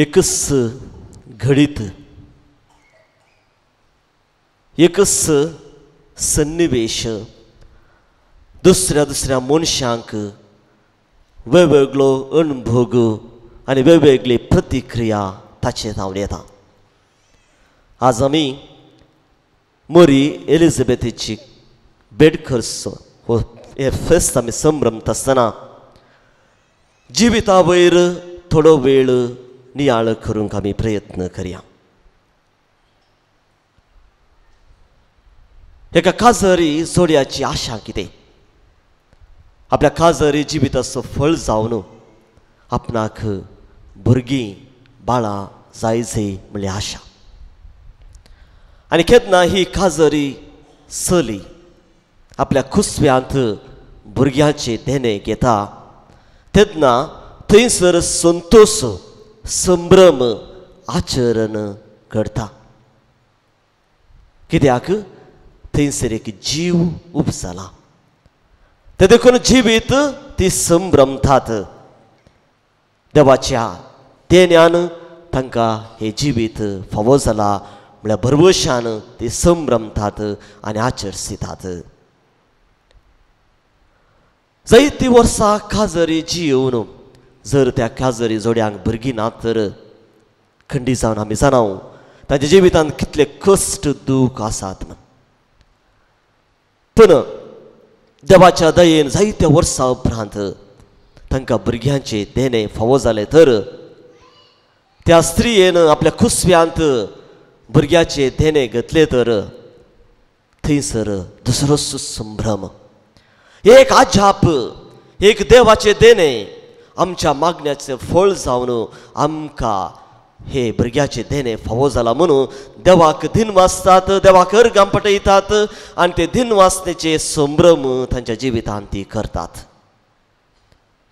एकच घडीत, एकच सन्निवेश दुसऱ्या दुसऱ्या मनशांक वेगवेगळो अणभोग आनी वेगवेगळी प्रतिक्रिया ताचेर धांवन येता. आज आमी मोरी एलिझाबेथीची भेट करचो हो हे फेस्त आमी संभ्रमता आसतना जिविता वयर थोडो वेळ नियाळ करूंक आमी प्रयत्न करया. एका काजरी जोड्याची आशा कितें, आपल्या काजरी जिविताचो फळ जावन आपणाक भुरगीं बाळां जाय जाय म्हणली आशा. आनी केन्ना ही काजरी चली आपल्या खुसव्यांत भुरग्यांचे देणे घेता तेन्ना थंयसर संतोष, संभ्रम, आचरण घडता. कित्याक थंयसर एक जीव उपजाला, ते देखून जिवीत ती संभ्रमतात. देवाच्या देण्यान तांकां हें जिवीत फावो जाला म्हळ्यार भरवशान ती संभ्रमतात आनी आचरसितात. जायतीं वर्सां काजरी जियोवन जर त्या काजरी जोड्यांक भुरगीं ना तर खंडी जावन आमी जाणाव तांच्या जिवितांत कितले कश्ट दूख आसात म्हण. पूण देवाच्या दयेन जायत्या वर्सां उपरांत तांकां भुरग्यांचे देणें फावो जालें तर त्या स्त्रियेन आपल्या खुसव्यांत भुरग्याचे देणें घेतलें तर थंयसर दुसरोच संभ्रम, एक आजाप, एक देवाचें देणें आमच्या मागण्याचें फळ जावन आमकां हे भुरग्याचें देणें फावो जालां म्हणून देवाक दिन वाचतात, देवाक अर्गां पटयतात आनी ते दिन वाचण्याचे संभ्रम तांच्या जिवितांत ती करतात.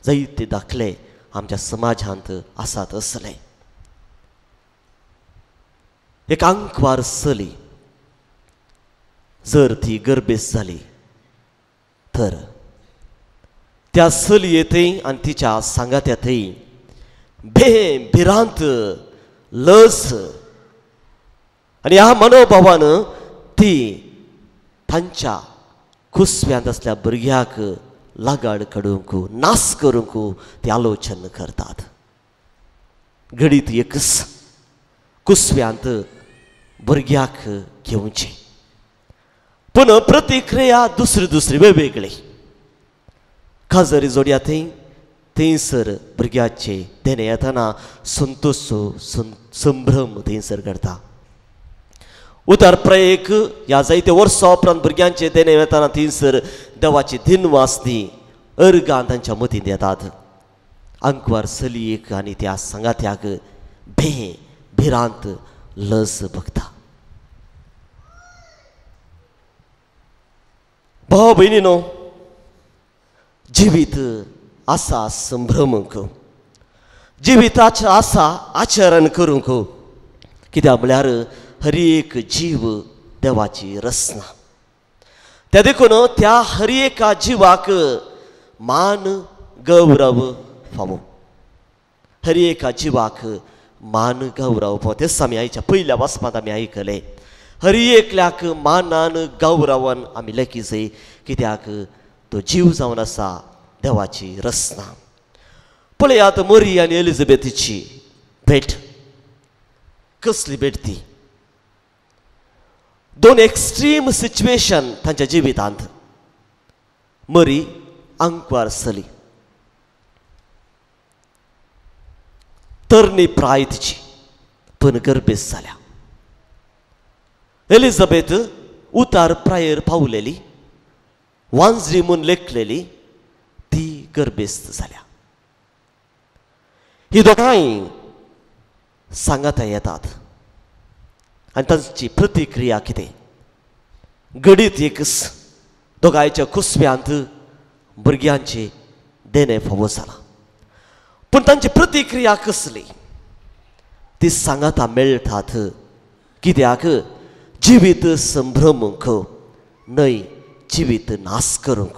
जायते दाखले आमच्या समाजांत आसात असले. एक आंकवार चली जर ती गर्भेस्त जाली तर त्या चलये थंय आनी तिच्या सांगात्या थंय भे, भिरांत, लज आनी ह्या मनोभावान ती तांच्या कुसव्यांत आसल्या भुरग्याक लागाड काडूंक, नाश करूंक ती आलोचन करतात. घडीत एकच कुसव्यांत भुरग्याक घेवचें, पूण प्रतिक्रिया दुसरी दुसरी वेगवेगळी. काजरी जोड्या थंय थंयसर भुरग्याचे देणें येतना संतोष, संभ्रम थंयसर घडता. उतार प्रयेक ह्या जायते वर्सां उपरांत भुरग्यांचे देणें येतना थंयसर देवाची दिनवासनी अर्गां तांच्या मतींत येतात. आंकवार चलयेक आनी त्या सांगात्याक भे, भिरांत, लज भोगता. भाव भयणीनो, जिवीत आसा संभ्रमूंक, जिविताचें आसा आचरण करूंक. कित्याक म्हळ्यार हर एक जीव देवाची रचना, त्या देखून त्या हर एका जिवाक मान गौरव फावो, हर एका जिवाक मान गौरव फावो. तेच आमी आयच्या पयल्या वाचपांत आमी आयकलें, हर एकल्याक मानान गौरवान आमी लेखी जाय, कित्याक तो जीव जावन आसा देवाची रचना. पळयात मरी आनी एलिझाबेथीची भेट, कसली भेट ती. दोन एक्स्ट्रीम सिच्युएशन तांच्या जिवितांत. मरी आंकवार चली, तरणी प्राय तिची, पूण गर्भेस्त जाल्या. एलिझाबेथ उतार प्रायेर पावलेली, वांजरी म्हूण लेखलेली, ती गर्भेस्त जाल्या. ही दोगांय सांगाता येतात आनी तांची प्रतिक्रिया कितें, घडीत एक दोगांयच्या कुसव्यांत भुरग्यांचे देणें फावो जालां, पूण तांची प्रतिक्रिया कसली ती सांगाता मेळटात. कित्याक जिवीत संभ्रमूंक न्हय, जिवीत नाश करूंक,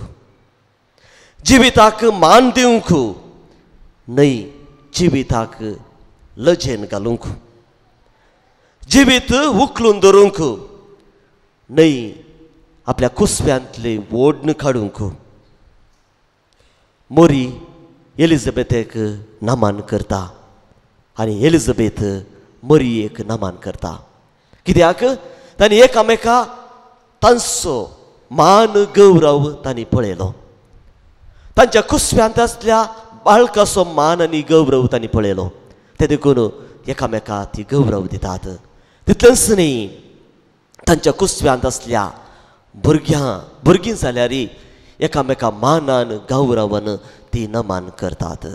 जिविताक मान दिवंक न्हय, जिविताक लजेन घालूंक, जिवीत उखलून धरूंक न्हय, आपल्या कुसव्यांतले ओडण काडूंक। मोरी एलिझाबेथेक नमन करता आनी एलिझाबेथ मरियेक नमन करता। कित्याक तांणी एकामेका तांचो मान गौरव तांणी पळयलो, तांच्या कुसव्यांत आसल्या बाळकाचो मान आनी गौरव तांणी पळयलो, ते देखून एकामेका ती गौरव दितात। तितलेंच न्ही, तांच्या कुसव्यांत आसल्या भुरगीं जाल्यार एकामेका मानान गौरवान ती नमन करतात।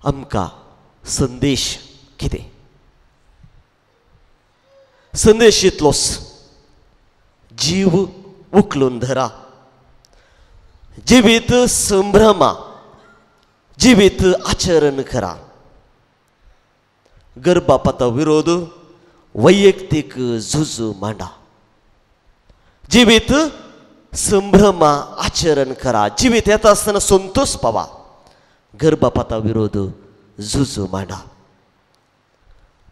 आमकां संदेश कितें? संदेश इतलोच, जीव उखलून धरा, जिवीत संभ्रमा, जिवीत आचरण करा। गर्भपाता विरोध वैयक्तीक झुज मांडा, जिवीत संभ्रमा आचरण करा, जिवीत येता आसतना संतोष पावा, गर्भपाता विरोध झुज मांडा।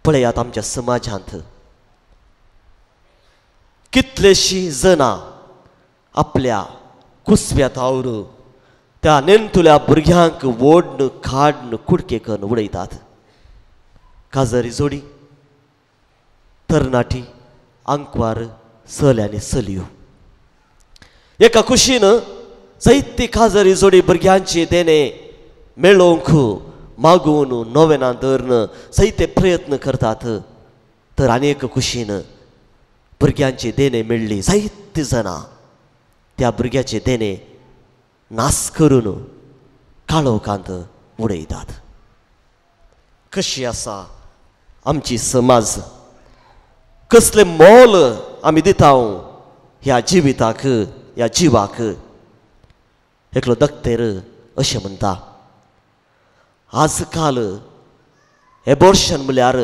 पळयात आमच्या समाजांत कितलेशीं जाणां आपल्या कुसव्या तावर त्या नेणटुल्या भुरग्यांक ओडन काडन कुडके करून उडयतात। काजरी जोडी, तरणाटी, आंकवार चले आनी चलयो एका कुशीन जायती काजरी जोडी भुरग्यांची देणे मेळोवंक मागून नोवेना धरून जायते प्रयत्न करतात, तर आनी एक कुशीन भुरग्यांची देणे मेळ्ळी जायती जाणां त्या भुरग्याचे देणे नास करून काळोखांत उडयतात। कशी आसा आमची समाज, कसले मोल आमी दिता ह्या जिविताक, ह्या जिवाक। एकलो दक्तेर अशें म्हणटा, आज काल एबॉर्शन म्हळ्यार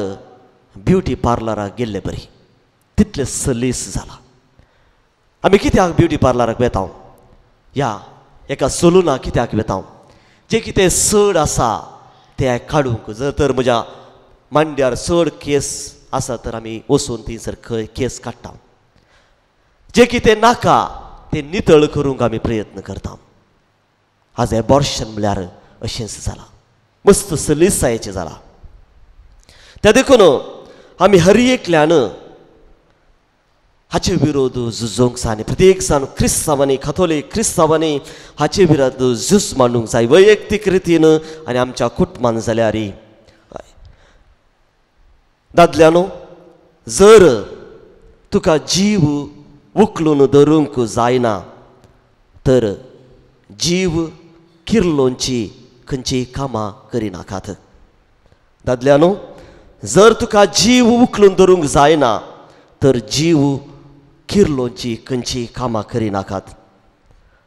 ब्युटी पार्लराक गेल्ले बरी, तितले सलीस जाला। आमी कित्याक ब्युटी पार्लराक वेता, ह्या एका सलुनाक कित्याक वेता? जें कितें चड आसा तें काडूंक। जर तर म्हज्या मांड्यार चड केस आसा तर आमी वचून थंयसर केस काडटा, जें कितें नाका तें नितळ करूंक आमी प्रयत्न करता। आज एबॉर्शन म्हळ्यार अशेंच जालां, मस्त सलीसायेचें जालां। त्या देखून आमी हर एकल्यान हाचे विरोध झुजोवंक जाय आनी प्रत्येक जाण क्रिस्तांवांनी, कथोलीक क्रिस्तांवांनी हाचे विरोध झूज मांडूंक जाय वैयक्तीक रितीन आनी आमच्या कुटुंबान जाल्यार। दादल्यानो, जर तुका जीव उखलून धरूंक जायना तर जीव किर्लोंची खंयचीय कामां करिनाकात। दादल्यानो, जर तुका जीव उखलून धरूंक जायना तर जीव किर्लोंची खंयचीय कामां करिनाकात।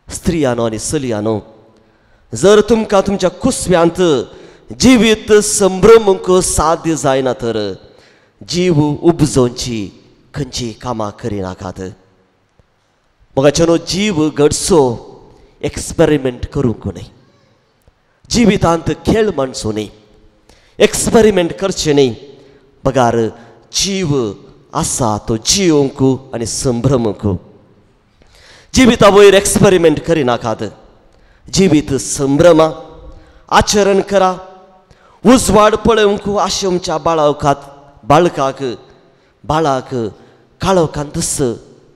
स्त्रियानो आनी चलयानो, जर तुमकां तुमच्या कुसव्यांत जिवीत संभ्रमूंक साध्य जायना तर जीव उपजोवची खंयचीय कामां करिनाकात। मोगाच्यानो, जीव घडचो एक्सपेरिमेंट करूंक न्हय, जिवितांत खेळ मांडचो न्हय, एक्सपेरिमेंट करचें न्हय, बगार जीव आसा तो जियोवंक आनी संभ्रमूंक। जिविता वयर एक्सपेरिमेंट करिनाकात, जिवीत संभ्रमा आचरण करा। उजवाड पळोवंक आशेवच्या बाळकाक बाळाक काळोखांतच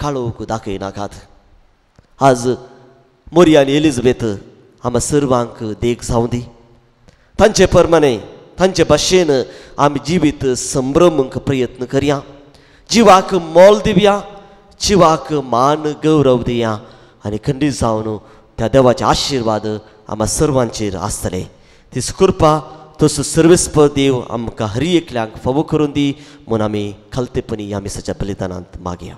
काळोख दाखयनाकात। आज मोरी आनी एलिझाबेथ आमकां सर्वांक देख जावं दी, तांचे प्रमाणे तांचे भाशेन आमी जिवीत संभ्रमूंक प्रयत्न करया, जिवाक मोल दिवया, जिवाक मान गौरव दिया आनी खंडीत जावन त्या देवाचे आशिर्वाद आमकां सर्वांचेर आसतले। तीच कृपा तसो सर्वेस्पर देव आमकां हर एकल्यांक फावो करून दी म्हूण आमी खालतेपणी ह्या मिसाच्या बलिदानांत मागया।